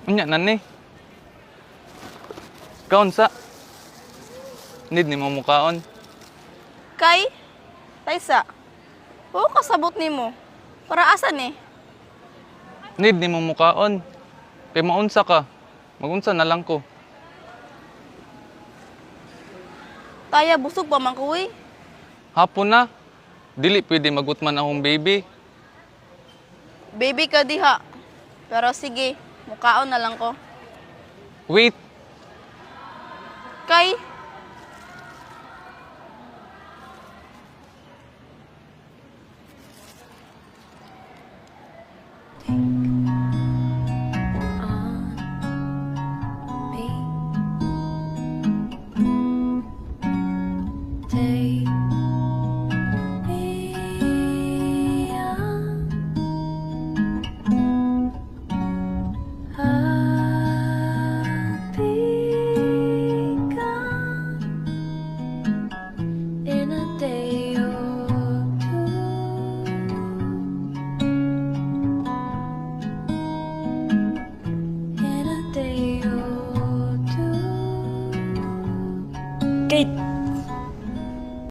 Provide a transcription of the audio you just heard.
Unya na ni. Kaon sa. Need nimo mukaon. Kay, Taysa, oo kasabot nimo. Para asa ni? Need nimo mukaon. Kay maunsa ka. Magunsa na lang ko. Taya, busog pa man ko, uy. Hapon na. Dili pwede magutman akong baby. Baby ka diha. Pero sige, mukaon na lang ko. Wait. Kay, On me. Take me on. I'll be gone in a day or two. In a day or two. Kate,